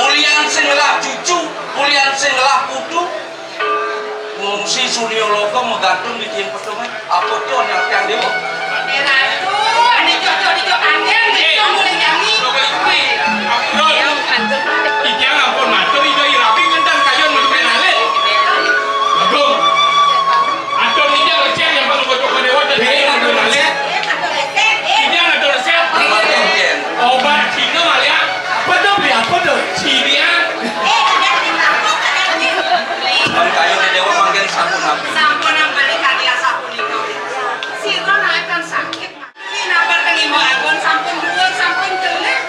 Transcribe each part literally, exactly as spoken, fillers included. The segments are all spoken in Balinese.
Ulian sing ngelah cucu, ulian sing ngelah putu. Ngungsi sunia loka magantung di tiang petung. Apa to nyatiang dewa? Eh, Ratu, ane cocok di cocok angin, gitu, mulai nyanyi. Titiang ampun matur, Ida Irabi ngendan kayun madué alit. Bagong. Atur titiang resep yang perlu cocok dewa dan kayun madué alit. Titiang atur resep. Obat Cina, Malia. Apa to, beli apa to? Cina. Kan kayun dewa mangkin sampun nabi. Sampun beli karya sapunika. Sira naekan sakit. Beli nabar teng Imba Agon sampun duur, sampun jelek.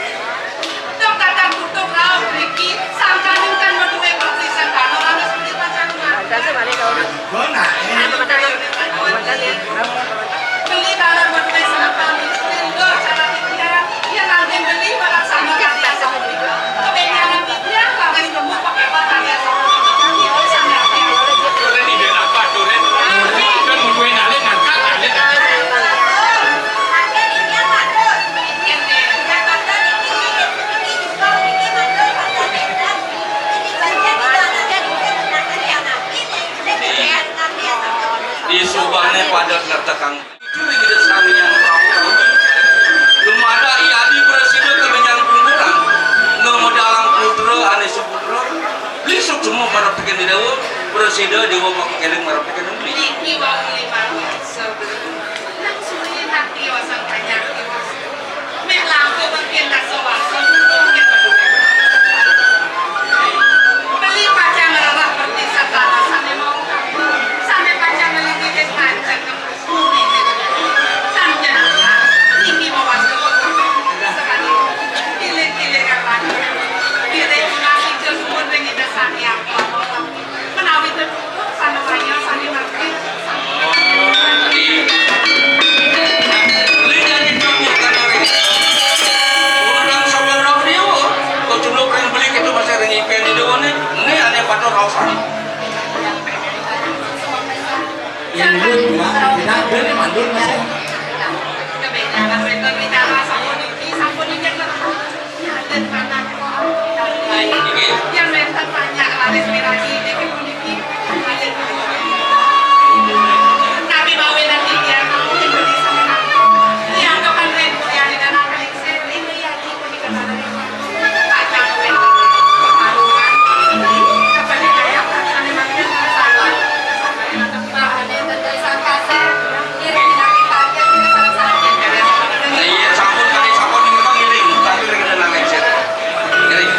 Dong kadang kutuk rauh mriki, sangkaning ten madué persisan tanur anes beli pacangan. Beli tanur madué sapa, beli lho cara titiang. Yen nanti beli barang sama kali asal beli. Kebenyangan titiang, laris temu pakai apa kali asal beli. Itu sama titiang. Ora tidak apa, Duren. Kan madué alit ngangkat, alit. Di Subangné pada ngertekang. Curi kita Sang Hyang Prabu. Dumada i adi prasida kalenyang pungkuran. Ngamedalang putra ané suputra. Lisuk semua marep tekén dewa. Prasida dewa paku kéling marep tekén uli. Niki wau limang. Nang suwi nang tiosan banyak tiwas. Méh langkung mangkin rasa wasa. Beli pacang ngrereh pertisan tanah sané mau. Sané pacang nglinggihin kancen. Tan jenengan niki mawasta. Sekali. Pilih-pilih kang lanjut. Pilih ngasih ke suwun ring Ida Sang Hyang Prabu. Menawi tetulung sanubaya sané mangkin. Beli jadi jurnya kan, Rin. Orang sama orang dia, kok juluk ring beli gitu masih ring ipen di dewan nih. Ini ada patok rausan. Yang dulu bilang, tidak, beli mandul masih. Kebanyakan betul bicara sampun iki, sampun iki. Nggih. Yén wénten panjak laris miragi niki puniki. Nabi bawe nanti dia mau diberi sama. Yang dokan ring kuliah di dalam kalingsir, ini yang di kuliah. Panjak wénten keparuan. Kepada kaya paksane makin sabar. Sabar. Lah iya, sampun kali sampun ngiring, tapi ora kena nangis. Ngiring.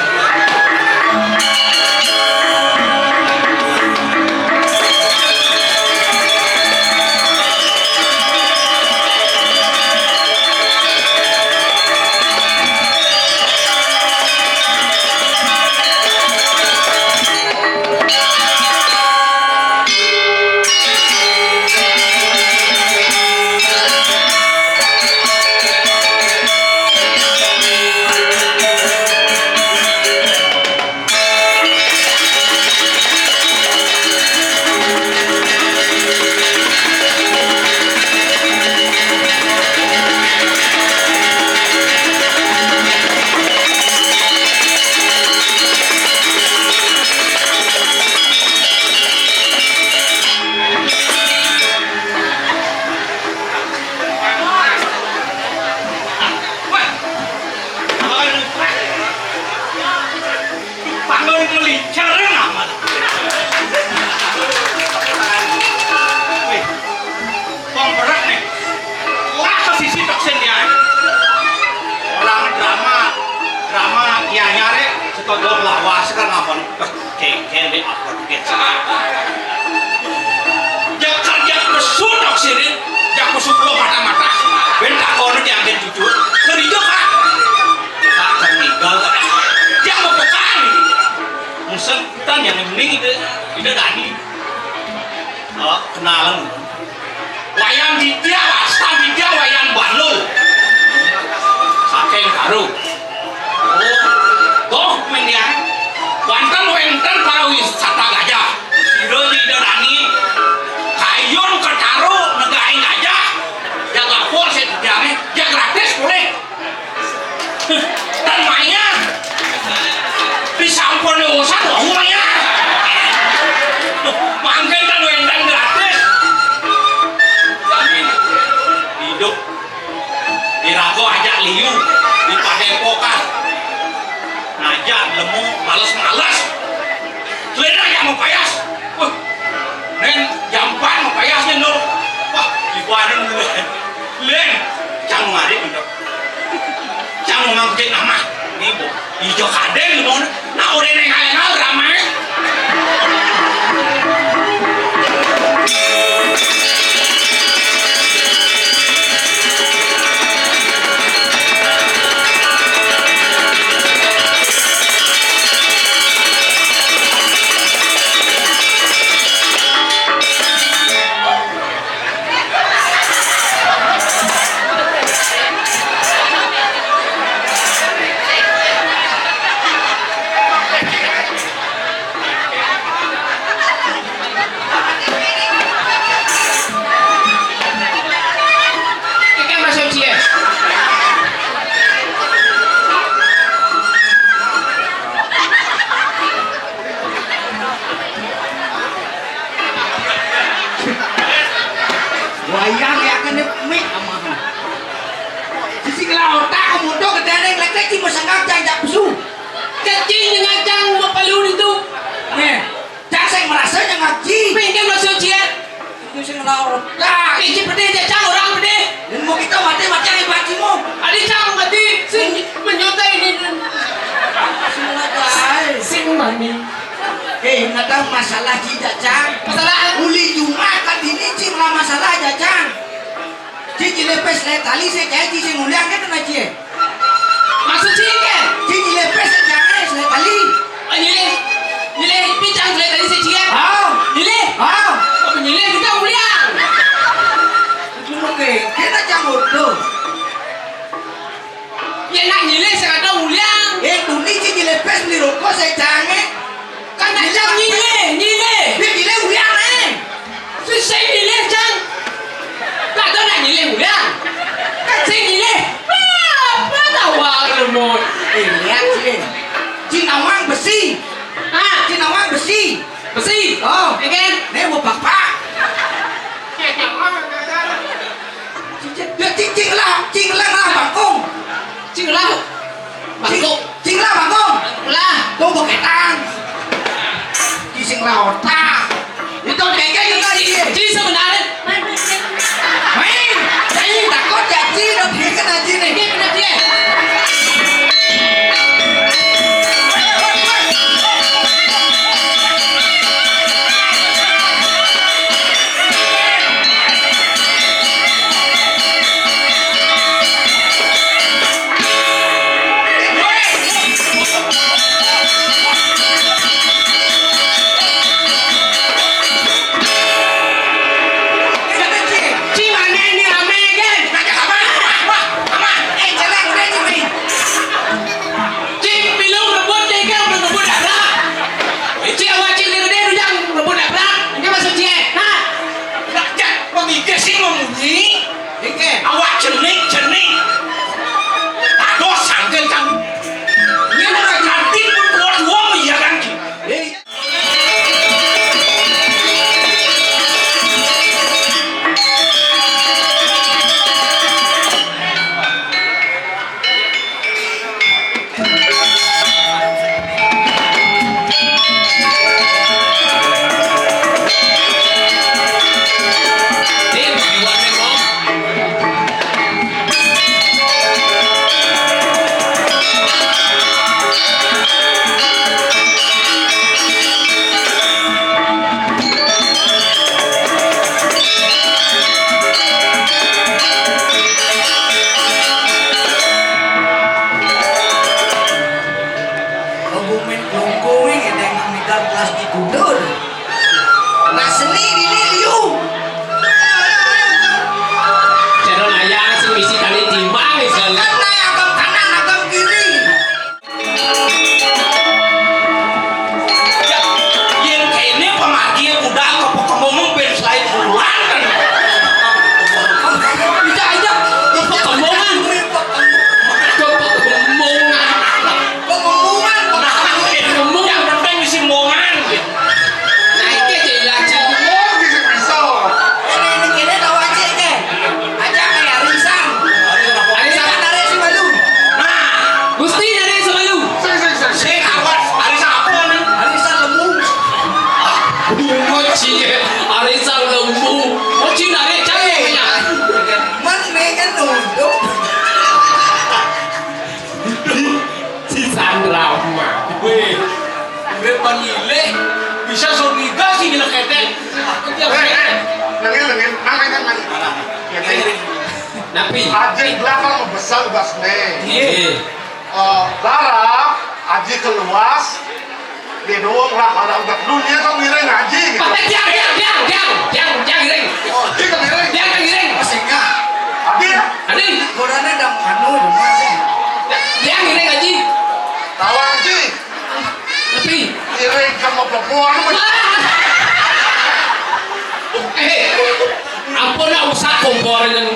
Pangon melincaren amat. Wih, wong berat nih. Lah ke sisi tok sing ya. Orang drama, drama ya nyare setodong lawas kan ampun. Kengken di apa dikit. Ya kerja besut tok sini. Ya kusuk lo mata-mata. Ben tak kono diambil jujur. Kerja, Pak. Tak tertinggal. Dia mau pekan. Musen tan yang mending itu, itu tadi. Oh, kenalan. Wayan Ditya, Wasta Ditya, Wayan Bandul. Saking Karo. Oh, toh, Mendiang. Wonten, wonten para wisata gajah. Sira Ida Dani. Kayun ketaro negain gajah. Jaga pol sik diame, ya gratis boleh. Tan mayar, Males-males. Lén aja mau payas. Wah, nén jampan mau payas nén, Nur. Wah, ibadan, Lén. Lén, cang mari, Nur. Cang mau ngangkit nama. Nih, Bu. Ijo kadén, Bu. Nah, udah neng aléna ramé. Iki masuk dia. Wayang ya kena mik amahan. Sisi ngelaotak, kamu tuh gedéné ngeléklék, ci mesengak, jangan jak pesu. Kecil dengan cang mau palu itu. Nih. Cang sing merasa nyengak ci. Mungkin masuk cia. Itu sing laut. Nah, ini pedih dia, cang, orang pedih. Dan mau kita mati, mati yang hebat ci mau. Adi cang mati, sing menyutai ini. Sing mati. Sing mami. Eh, nggak tahu masalah ci, cang. Masalah? Uli Jumat kan ini ci malah masalah aja, cang. Ci, ci lépés lé tali, sé cai ci sing nguliang, kéto na ci. Maksud ci ké? Ci, ci lépés sé cai, lé tali. Oh, nyilih. Nyilih picang lé tali sé ci. Ah. Nyilih. Ah. Oh, nyilih kita nguliang. Itu mah ké, kita campur tuh. Ya nak nyilih sé kadang nguliang. Eh, tuni ci, ci lépés beli rokok sé cai. Kan nak cang nyilih, nyilih. Dia nyilih nguliang, eh. Sing nyilih, cang. Kadang nak nyilih nguliang. Kan sing nyilih. Apa tawa lemot. Eh, lihat sih. Ci nawang besi. Ah. Ci nawang besi. Besi. Oh. Engken. Né mau bapak. Ya, cing, cing lah, cing lah, lah, bangkung. Cing lah. Bangkung. Cing, cing lah, bangkung. Lah. Tuh, beketan. Ci sing laota. Itu kayaknya juga ci, iya. Ci sebenarnya. Main. Main. Saya takut ya, ci. Udah bikin aja nih. Ini bener dia. Wéh, urip kon milih, bisa suriga sing nyeleketé. Apa dia? Eh, eh, nengil, nengil. Nang, nang, nang, nang. Ya, eh. Napi? Aji lah kalau besar basné. Iya. Eh, lara, aji keluas, di doang lah, ada udah dunia tuh ngiring aji gitu. Eh, diang, diang, diang, diang, diang, diang, ngiring. Oh, dia kan ngiring. Diang, diang, ngiring. Mesinnya. Adi. Adi. Gorane dang anu, rumah sih. Diang, ngiring aji. Tawang aji. Tapi. Ngiring sama perempuan. Ah. Eh, ampun lah, usah kompor yang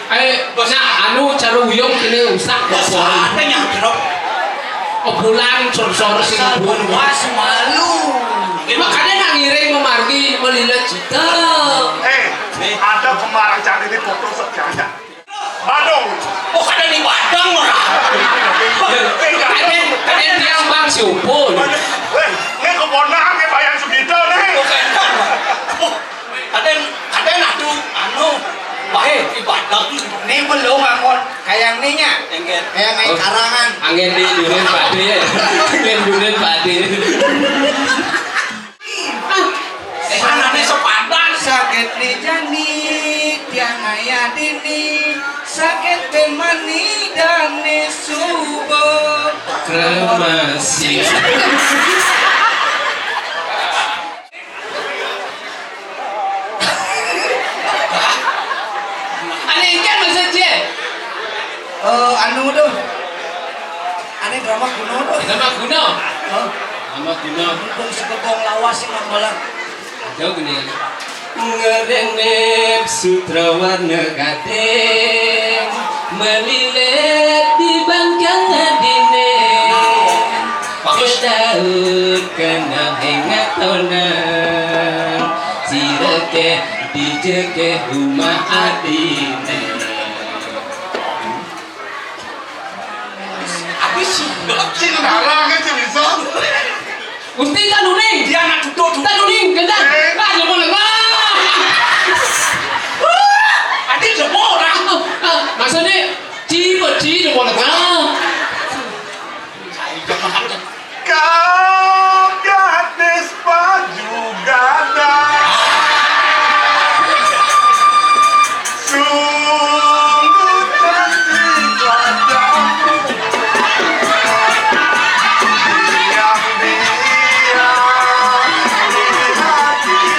Eh, nah, anu, cara uyung kene usah kompor. Ada yang jeruk. Oh, bulan sor-sor sing Asal bulan. Puas malu. Makanya nak ngiring memargi melilit cita. Eh, ada pemarang cari di foto sekiannya. Badung. Oh, ada di Badung orang. Ada, ada yang bang siupun. Eh, ini keponakan ke Bayan Sugito nih. Oh, ada, ada nadu, anu, wahai di Badung. Ini belum, Angon. Kayak ininya. Enggak. Kayak naik karangan. Angin di dunia padi ya. Angin dunia padi. Mana nih sepadan? Sakit nih jani, tiang ayah dini, sakit temani dan nih subuh. Kremasi. Ane ikan maksud dia? Eh, anu tuh. Ane drama kuno tuh. Drama kuno. Oh. Drama kuno. Mumpung sekebong lawas sih mambalang. Ada gini. Ngerenep sutra warna gading, melilit di bangkang adine. Bagus. Daud kena ingat tonang, sireke dijeke rumah adine. Apa sih? Sing ngarang aja bisa. Gusti tanuning. Dia anak tutu. Tanuning, gendang. Eh. Ah, dia mau lengah. Adi dia mau orang. Ah, ah, maksudnya, ci, ci, dia mau lengah. Kau gadis baju gadang, sungguh cantik wajahmu. Diam-diam di hatiku.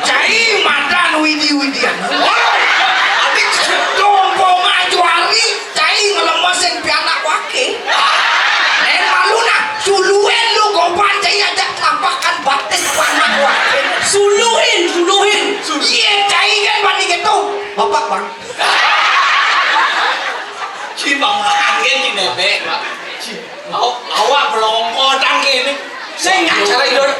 Cai madan widi-widian. Wah, tapi dompo majuari, cai ngelemesin pianak wake. Eh, malu nah, suluin lu gopan cai ajak lampakan batis pianak wake. Suluin, suluin. Iya, cai kan bani gitu. Bapak, Bang. Si Bang Angin si Bebek. Awak, awak belongo tangkene. Sing nyak cara idur.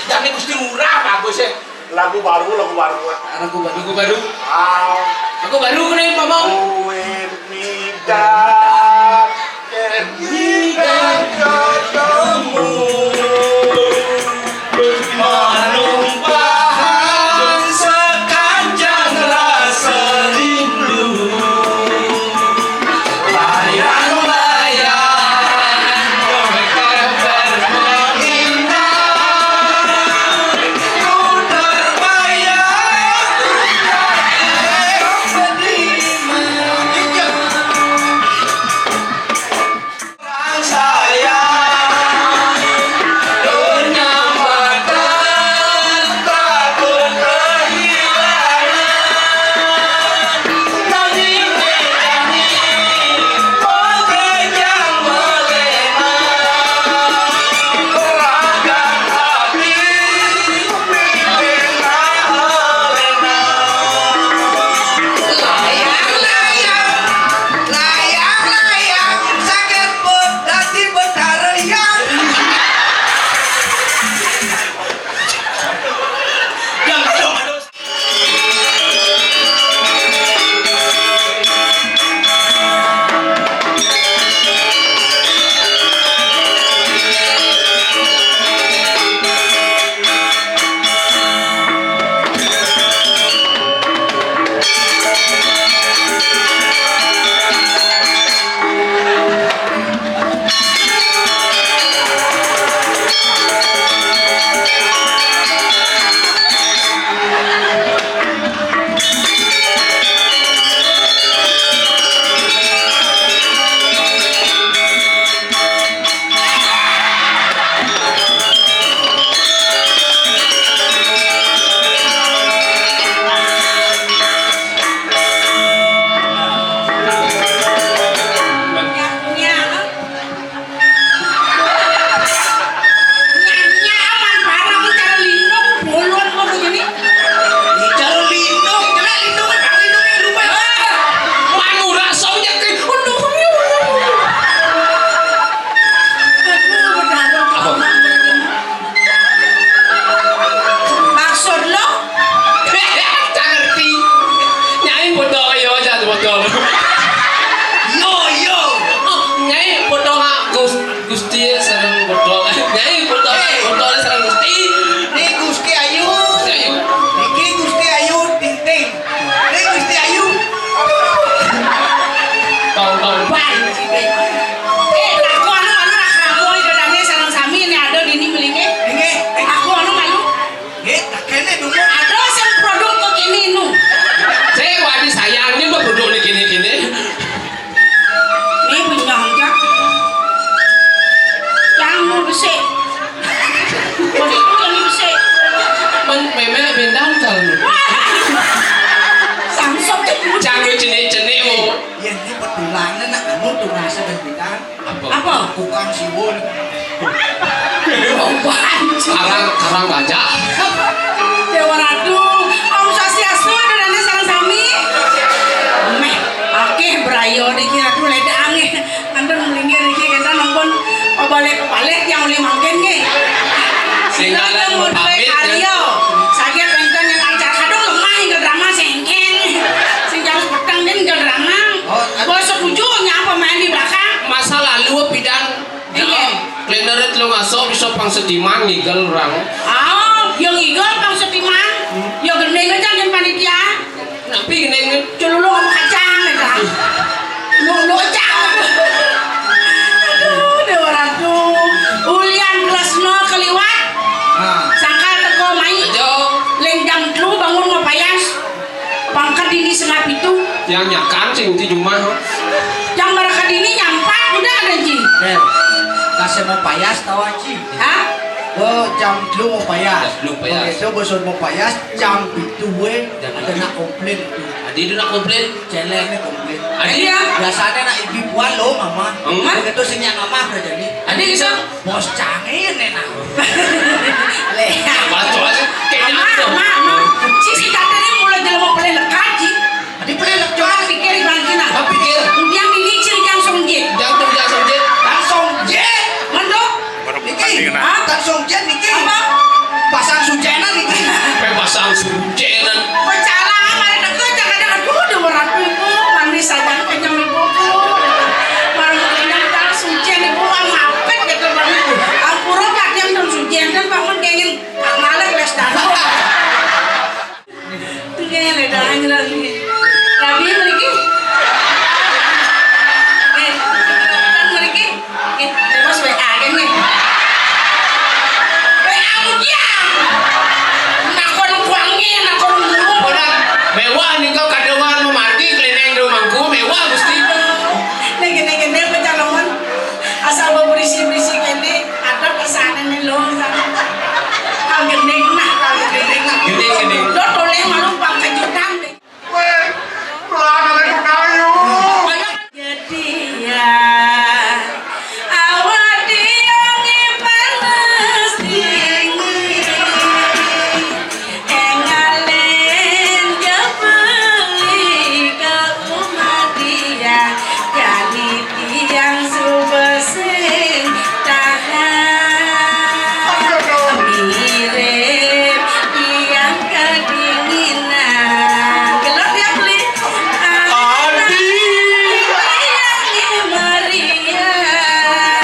Jane Gusti Ngurah bagus ya. Lagu baru, lagu baru. Lagu baru. Lagu baru. Ah. Lagu baru kene, Mamang. Kuwi midat, midat ketemu. Manumpahan sekanjang rasa rindu. Layang-layang berkata mengindah. Ku terbayang, ku tak elok sedih menantikan. Orang sayang. Rasa dan pitan. Apa? Apa? Tukang siwun. Apaan sih? Karang, karang baja. Dewa Ratu, Om Swastiastu, adoh dané sareng sami. Méh, akéh brayo niki Ratu, lédang nggih. Kantun melinggih niki kita nonton pabalik-pabalik yang uli mangkin nggih. Sing kalian mau pamit, kan? Karya. Saja penonton yang lancar kadung lemah hingga drama sengkeng. Sing harus peteng din hingga drama. Oh, bos setuju nyapa main di belakang. Masa lalu pidan. Iya. Klénder lu ngaso bisa pang setiman ngigel orang. Ah, yang ngigel pang setiman. Ya gending aja jeung panitia. Napi gending? Cululu sama kacang ya kan. Lu lu kacang. Aduh, Dewa Ratu. Ulian tresna kaliwat. Nah. Sangkal teko mai. Aja. Leng jam telu bangun mapayas. Pangkat dini setengah pitu. Yang nyakan sing di rumah. Yang mereka dini nyampat udah ada ji. Eh, kasih mau payas tahu aja. Hah? Oh, jam telu mau payas. Jam telu payas. Begitu bosor mau payas, jam pitu wé. Jam pitu. Ada nak komplain itu. Adi itu nak komplain. Céléngné komplain. Adi ya? Biasanya nak ibu puan lo mama. Hmm? Begitu sini yang mama kerja nih. Adi bisa. Bos cangin enak. Lé. Baca aja. Kayaknya Mak, apa? Mak, Mak. Ci, si Tante ini mulai jelema pelé lekat, Ci. Adi pelé lekat. Coba pikir, Iwan, kena. Apa pikir? Kemudian ini ciri yang songjit. Jantung jangan songjit. Kan songjit. Mendok. Niki, hah? Kan songjit niki. Apa? Pasang sucenan niki. Pe pasang sucenan. Pecala, mari teka, jangan ada, aduh, udah meratu ibu, manis saja kenyang ibu. Baru kenyang, kalau sucen ibu, ah, mapet gitu, Bang. Ampura, kadang dong sucen, kan bangun kengin, ah, malek les dado. Nggih, lé, dah, nggih, nggih. Rabi mriki. Nggih, mriki. Nggih, bebas W A aja nggih. W A mudian. Nakon kuangi, nakon mulu. Ora mewah nika kadongan memargi keliling rumahku, mewah Gusti. Nggih, nggih, nggih, pencalonan. Asal mau berisi-berisi kene, ada pesanan nih lo, sama. Kang gending nah, kang gending nah. Gending, gending. Lo toleh malu pang kejutan deh. Weh, pelan ada kayu. Jadi ya, awak dia ngi panas dingin. Engalen jebeli ka umat dia, jani tiang suba sing tahan. Mirip tiang kedinginan. Gelap ya, Beli? Adi. Tiang meriah.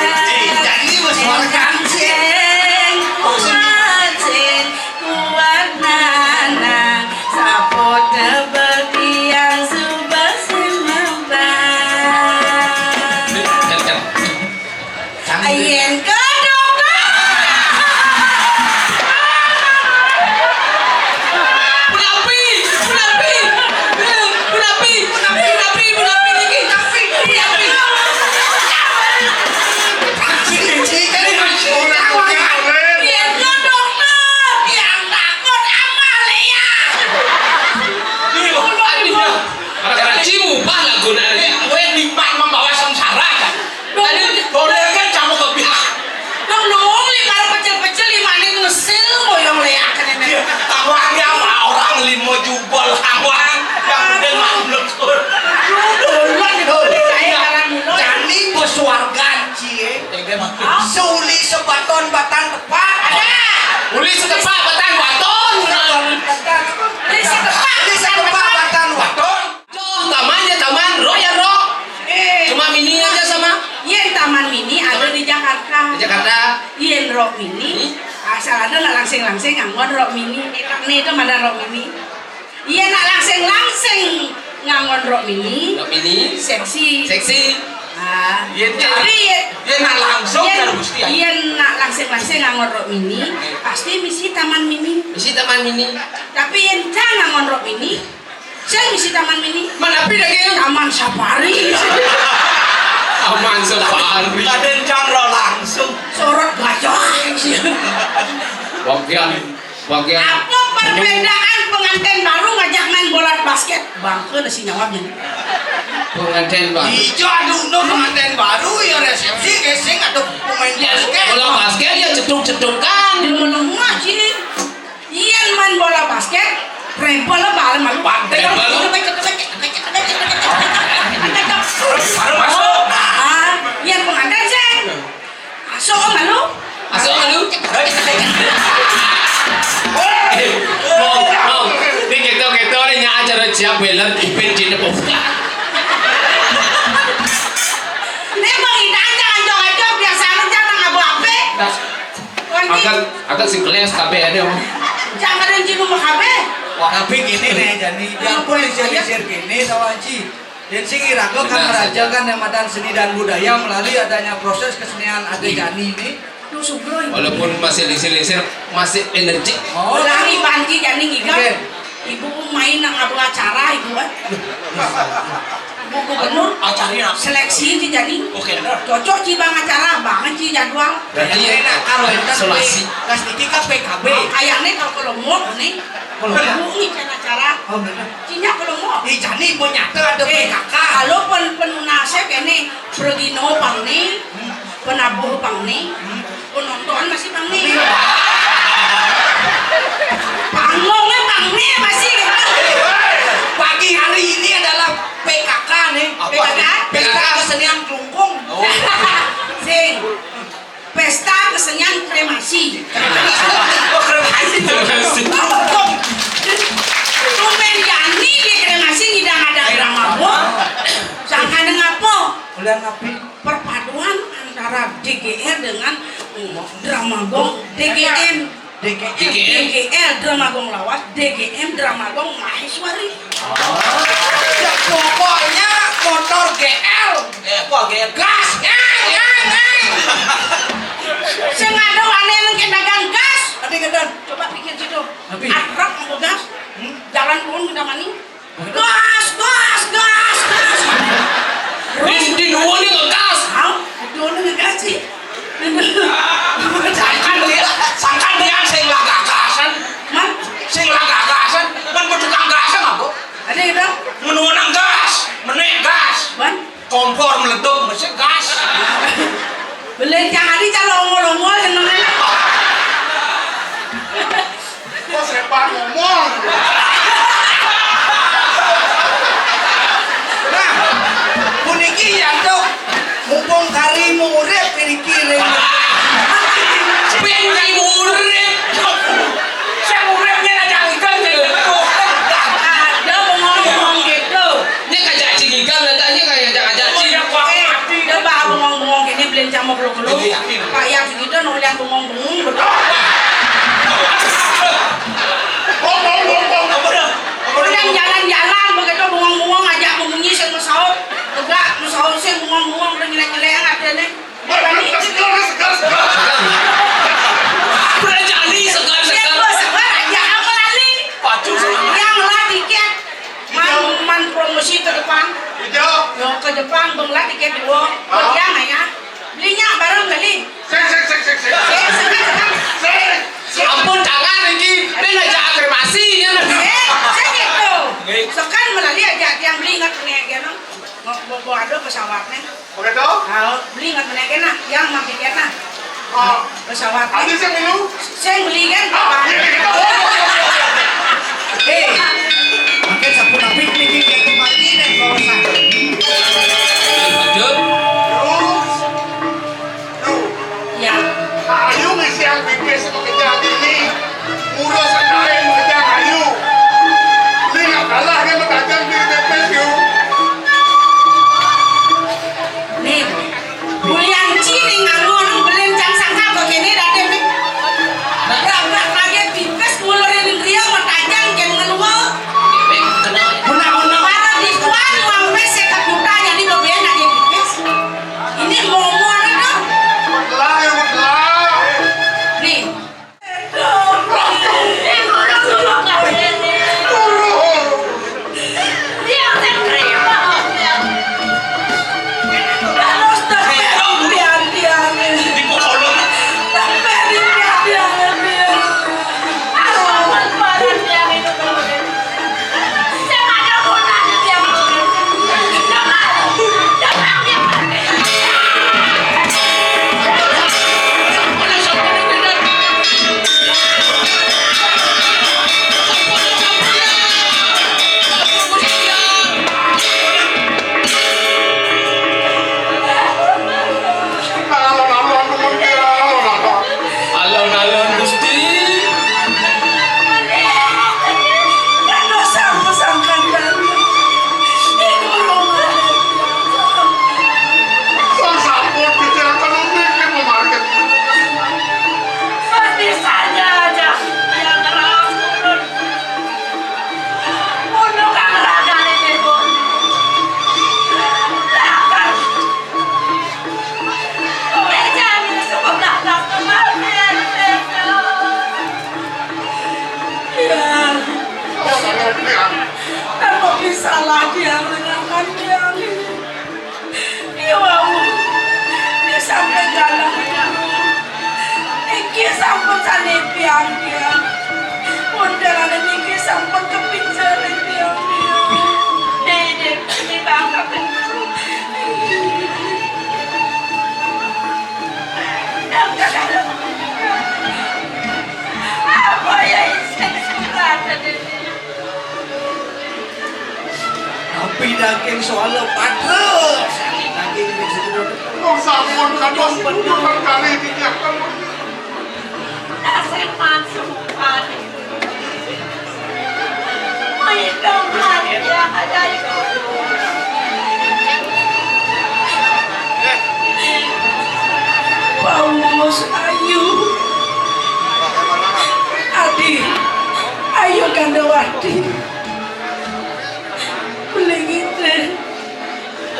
Jadi, Mas, warga sih. Sing kuat, sing Kuat nanang, sapo tebel tiang suba sing mambang. Ayen kedok. Punapi, punapi, punapi, punapi, punapi, punapi, niki, punapi. Yen kedok, tiang takut Amalia. Aduh, aduh. Gara-gara cimu, bah, lagu nari. Kowe nikmat membawa sengsara, kan? Tadi boleh kan kamu kebiak. Dong, dong, li, kalau pecel-pecel, li, maning ngesil, boyong, leak, kan, enak. Iya, tawang ya, sama orang limo jubol, tawang. Yang penting makmur. Aduh, dong, dong, saya, iya, jalan dulu. Jani bos warga, cie. Suli sebaton batan tepak. Ada. Uli setepak batan baton. Uli setepak, uli setepak batan baton. Joh, tamannya taman, roh ya roh. Eh. Cuma mini aja sama. Yen taman mini ada di Jakarta. Di Jakarta. Yen roh mini, hmm? Asal ada nak langsing-langsing nganggon roh mini. Eh, tak nih itu mana roh mini. Iya, nak langsing-langsing nganggon rok mini. Rok mini. Seksi. Seksi. Ah, yen tapi yen, yen nak langsung yen, karo Gusti Allah. Yen nak langsing-langsing nganggon rok mini, pasti misi taman mini. Misi taman mini. Tapi yen jangan nganggon rok mini, saya misi taman mini. Mana pi lagi? Taman safari. Taman safari. Kadén jangan rok langsung. Sorot gajah. Bagian Bagian apa Perbedaan pengantin baru ngajak main bola basket. Bangke nasi nyawabnya. Pengantin baru. Ijo adu no pengantin baru ya resepsi geseng ada pemain basket. Bola basket ya cedok-cedokan. Di menengah sih. Iyan main bola basket, rempel lah bal malu. Rempel. Baru masuk. Ah, iyan pengantin sih. Masuk malu. Masuk malu. Mau, mau. Ini kita, kita ni nya acara siap beler, ipin cina buka. Ini mau idan jangan jauh-jauh, biasa aja nang abu ape. Agak, agak si kelas kabeh ada. Jangan ada jilu mah kabeh. Wah, tapi gini nih, Jani, dia pun lisir-lisir gini, tahu Aji. Dan sing iraga kan merajakan yang madan seni dan budaya melalui adanya proses kesenian Ade Jani ini. Aduh, sugoi. Walaupun masih lisir-lisir, masih energi. Oh, lagi banci Jani ngiga. Oke. Ibu main nang abu acara, ibu, eh. Bu Gubernur, acara apa? Seleksi ci Jani. Oke, benar. Cocok ci bang acara, banget ci jadwal. Berarti kayaknya enak kalau enten isolasi. Kas niki kan P K B. Kayaknya kalau kalau mau nih, kalau mau nih kan acara. Oh, benar. Cinya kalau mau. Ih, Jani mau nyata ada P K K. Kalau pen penunasnya kene pergi no pang nih, penabuh pang nih, penonton masih pang nih. Panggungnya pang nih masih. Pagi hari ini adalah P K K nih. Apa? P K K? P K K kesenian kelungkung. Oh. Sing. Pesta kesenian kremasi. Oh, kremasi. Kremasi. Tumben Jani di kremasi ngidang ada drama gong. Sangka ada ngapo? Ulah ngapi? Perpaduan antara D G R dengan drama gong D G M. D G M. D G L, drama gong lawas, D G M, drama gong Maheswari. Ya, pokoknya motor G L. Eh, apa G L? Gas, ngang, ngang, ngang. Sing ada wane nang dagang gas. Tapi kedan. Coba pikir situ. Tapi atrok mau gas. Hmm? Jalan pun udah maning. Gas, gas, gas, gas. Di, di nuwun nih ngegas. Hah? Di nuwun nih ngegas sih. Sangkan dia, sangkan dia sing lagagasan. Hah? Sing lagagasan, kan tukang gas apa? Ada itu? Menuwun gas, menek gas. Ban? Kompor meleduk, mesti gas. Belencang hari kalau ongol-ongol senengnya. Kok sepan ngomong? Nah, puniki yantuk mumpung kari urip piring-piring. Ben kari urip. Sing urip yen aja ngikal sing betul. Ada bengong-bengong gitu. Ini kajak cingikan, nanti aja kayak ajak-ajak cing. Eh, coba bengong-bengong gini beliin camuk lu dulu. Iya, iya. Pak yang segitu, nu lihat bengong-bengong betul. Bengong-bengong. Apa dah? Apa dah? Udah jalan-jalan begitu bengong-bengong aja membunyi sing mesaut. Tegak mesaut sing bengong-bengong udah nyelek-nyelek ada nih. Segar, segar, segar. Berjani segar, segar. Segar aja apa lali? Pacu segar. Yang lah tiket. Man, man promosi ke Jepang. Ijo. Yo, ke Jepang, bang lah tiket dua. Ah. Berdiam ya. Belinya bareng kali. Sik, sik, sik, sik, sik. Sik, sik, sik. Sik. Ampun, tangan iki. Ben aja afirmasi, ya. Sik, sik gitu. Nggih. Sekan melali aja yang beli ingat nih, ya, Bang. Mau, mau, mau ada pesawatnya. Begitu? Kalau beli nggak menaikkan nah, yang mampir nah. Oh. Pesawat. Ada sing milu? Sing beli kan? Ah, iya, iya. Eh, makin sapu tapi ini yang kemarin dan kawasan. Lanjut. Terus, lu, ya. Ayo ngisi yang pipis sama kejadian ini. Ngurus kain kejang ayu. Beli nggak kalah kan berdagang di T P S, yuk. Nih, bulian cini nganggo nang belen cang sangkal kok kene date nih. Tiang lengahan tiang. Iwau, niki sampun galah. Niki sampun sane pian-pian. Wontenane niki sampun kepincer tiang. Dek, dek, ini bangkak. Apa ya isin sekolah tadi? Tapi daging soal padha, daging sing seduwur. Wong sampun kados bener kali dikiakan. Nasib mansuh. Ayo dong, Maria, ada ibu. Paulus, ayu. Adi, ayu Kandawati. Belingi teh,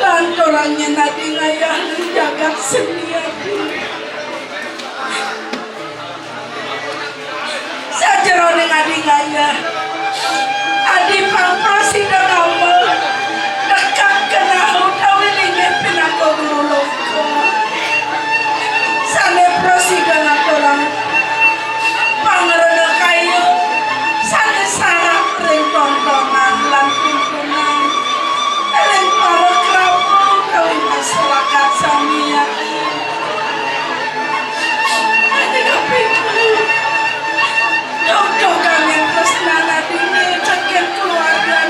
lantaran nyen adi ngayah ning jagat seni adi. Sajeroning adi ngayah, adi pang prasida ngamel, nekak kenah utawi linggih pinaka guru loka. Sane prasida ngaturang pangrena kaya sane sareng ring tontonan lan tuntunan ring para krama utawi masyarakat sami. Adi kapitu, dogdogan tresnan adine teken keluarga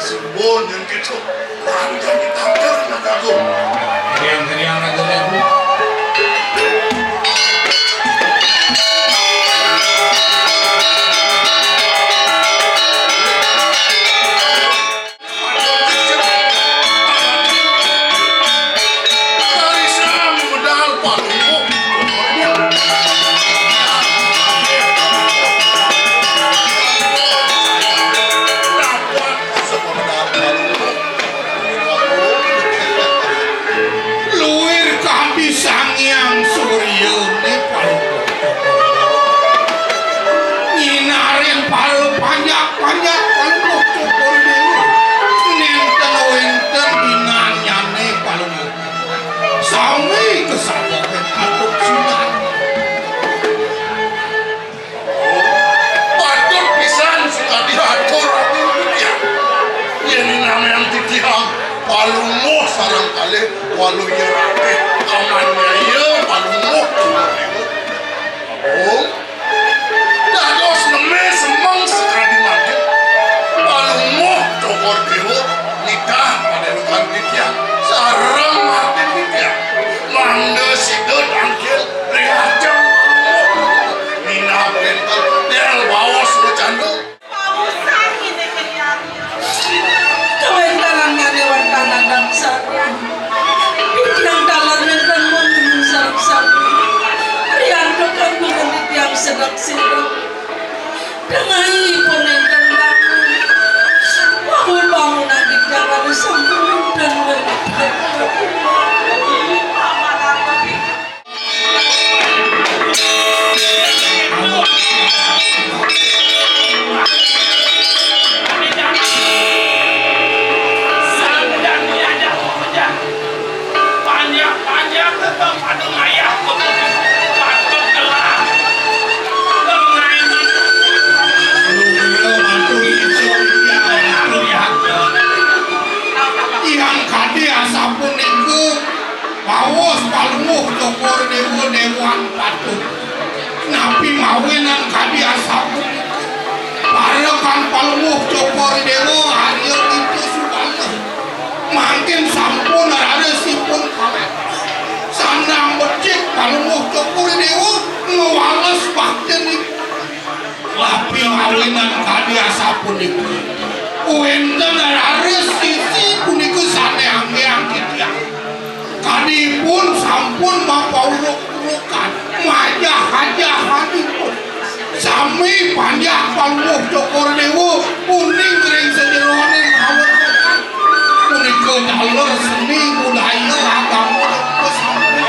Pun yang gitu. Panjang kita terus nadaku. Riang-riang aja deh, Bu. Luir kadi Sang Hyang Surya ne paling. Nyinarin pal panjak-panjak paling. Syukur dewa. Nenten wenten dinanyane paling. Sami kesabaran atuk sinan. Patut pisan sing diatur ati ya. Yen namanya titiang palungguh sareng kalih waluya ratih amannya iya palungguh. Oh, dados neme semeng sekadi mangke. Palungguh Cokor Dewa nitah padelukan titiang sareng matin titiang. Mangda sida tangkil ring ajeng palungguh. Minab wenten del baos becanda. Pausan ini keriangnya. Kawéntenan nyané wantah nandang sareng. Titiang taler nénten wonten sareng sami. Riantukan guru titiang sedek-sedek. Dengaipun nénten bangun. Bangun-bangunan titiang anu sampun nénten wénten. Yang kadi asapunika. Baos Palungguh Cokor Dewa dewan patut. Napi mawinan kadi asapunika? Parekan Palungguh Cokor Dewa Arya Gita Subala. Mangkin sampun rarisipun kalah. Sandang becik Palungguh Cokor Dewa ngwales baktinipun. Napi mawinan kadi asapunika? Wénten raris sisi punika sané anggé-anggé titiang. Kadipun sampun mapauruk-urukan, majah-ajahanipun. Sami panjak Palungguh Cokor Dewa uning ring sajeroning kawertekan. Punika taler seni budaya agama sampun.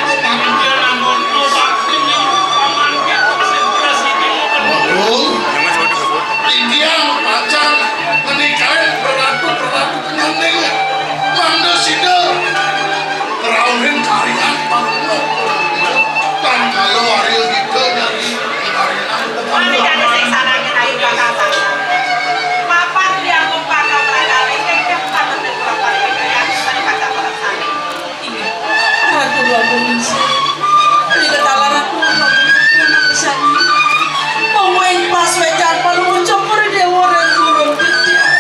Betul. Titiang pacang ngenikain peratu-peratu kenyoneng. Mangda sida ngrauhin karingan panggung. Tan kala warya kita jadi karingan. Mari kita sing sanangin ayu bakal sasar. Papan dianggo bakal melakar ingkang keempat tentu kurang paling ya, kita dibaca orang sani. Inggih, Ratu Agung Ningsih, punika taler Ratu Agung Ningsih. Monggo ing pasuécan Palungguh Cokor Dewa ring gurun titiang.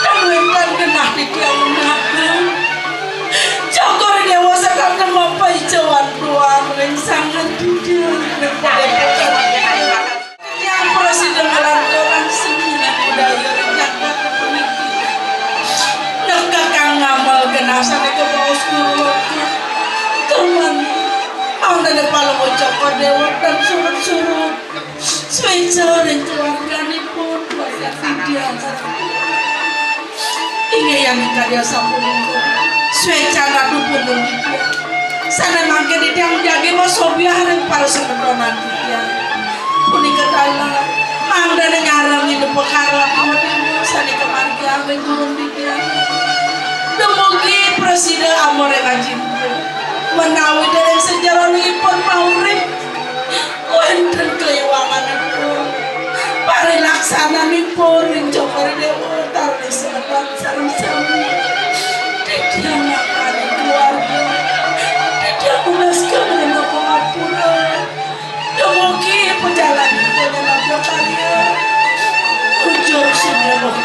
Tan wénten genah titiang menaken. Cokor Dewa sakanten mapaicawan tuan ring sanget titiang. Tiang prasida ngelanturang seni lan budaya ring jagat puniki. Nekakang ngamel genah sané kabaos guru loka. Tur mangda Palungguh Cokor Dewa tan surut-surut. Suéca ring keluarganipun, keluarga titiang. Inggih yang karya sapunika. Suécan Ratu pundhun titiang. Sané mangkin titiang jagi masobyah ring para semetonan titiang. Punika taler, mangdané nyarengin pakarepan sané kamargiang ring gurun titiang. Dumugi prasida amor ring ajin. Menawi dereng sajeroning ipun maurip. Wénten kaliwanganipun, parilaksananipun ring Cokor Dewa, tarni semeton sareng sami. Titiang mangkani keluarga, titiang nunas kanugrahan pangapura. Dumugi pajalan ipun nabda karya. Ujur sumrembah.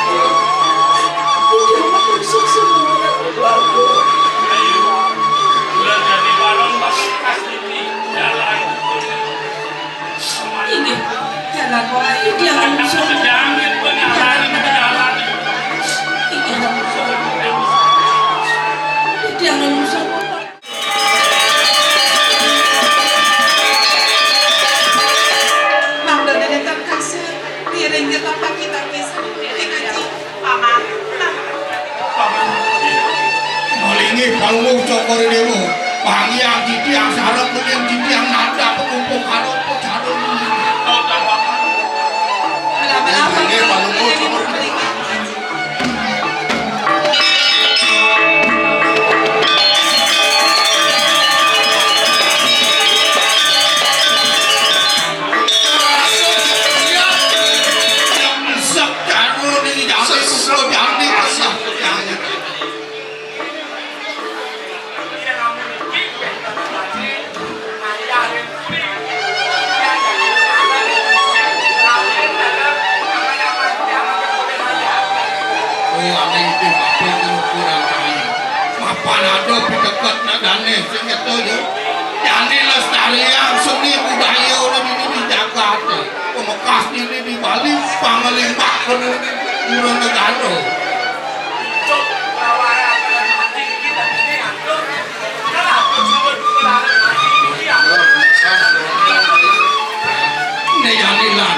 Palungguh Cokor Dewa, pangiang titiang sareng bening titiang nanda pakumpul karo pacareng. Alah, alah, alah. Nggih, Palungguh Cokor Dewa. Oh, ane iki bapak ukuran kayu. Mapan ada piteket nak dane sing ngeto yo. Jane lestariang seni budaya ora ini di jagat. Pemekas ini di Bali, pangalimbak kono ini negara. Neyani lan,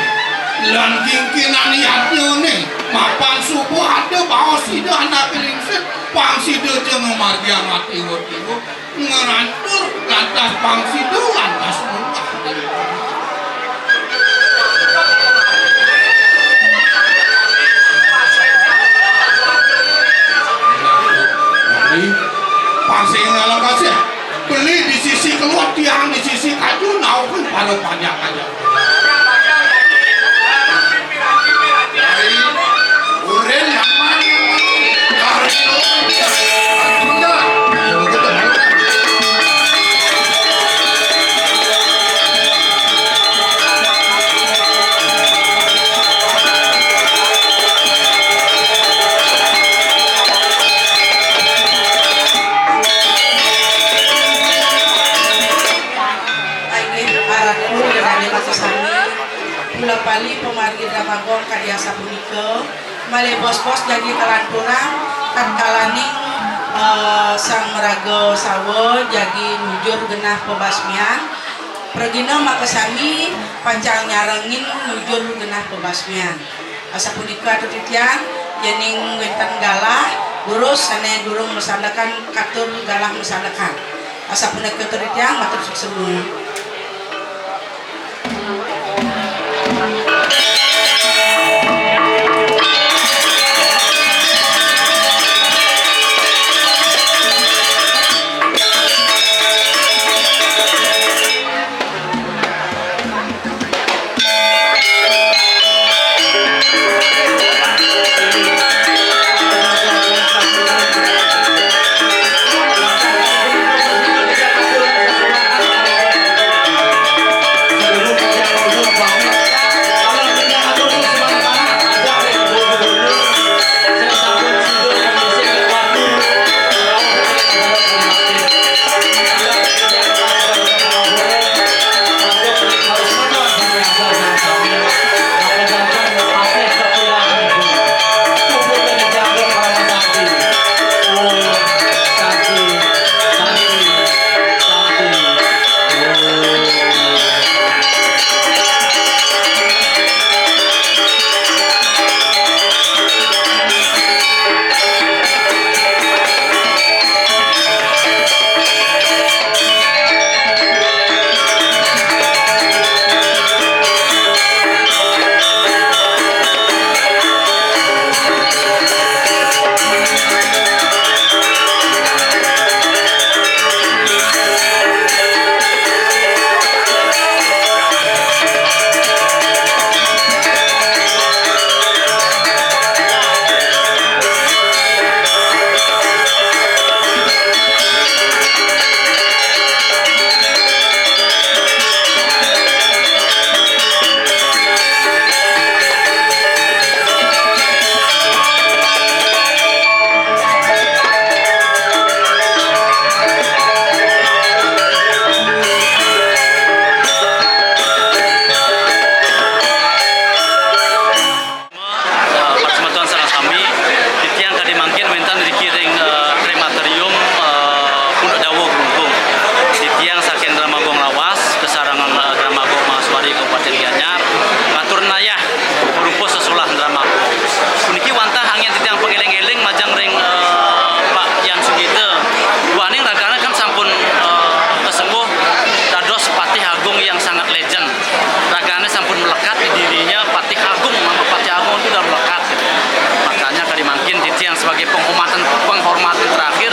lan kingkinan yadnyane, mapan subuh ada baos sida anak lingsir, pang sida ja ngamargiang ati iwa-iwa, ngrantur lantas pang sida lantas munggah. Pang sing ngalengkasih. Beli di sisi keluar, tiang di sisi kaju, naung para panjang aja. Urin yang mana? Kari. Bunda. Inggih, Ratu Dane Makasami, kula pali pamargi drama gong kadi asapunika, malih bos-bos jagi kalanturang, tatkalaning, eh, Sang Maraga Sawa jagi nujur genah pebasmian, pragina makasami pacang nyarengin nujur genah pebasmian. Asapunika atur titiang, yening wenten galah, durus sane durung masandekan katur galah masandekan. Asapunika atur titiang, matur suksma. Eh, para semeton sareng sami, titiang kadi mangkin wénten ngriki ring, eh, krematorium, eh, Punduk Dawa Klungkung. Titiang saking Drama Gong Lawas, kasarengan, eh, Drama Gong Mahaswari Kabupaten Gianyar, ngatur nayah rupa sesulah Drama Gong. Puniki wantah anggén titiang pangéling-éling majeng ring, eh, Pak Yan Sugita. Ya, penghormatan, penghormatan terakhir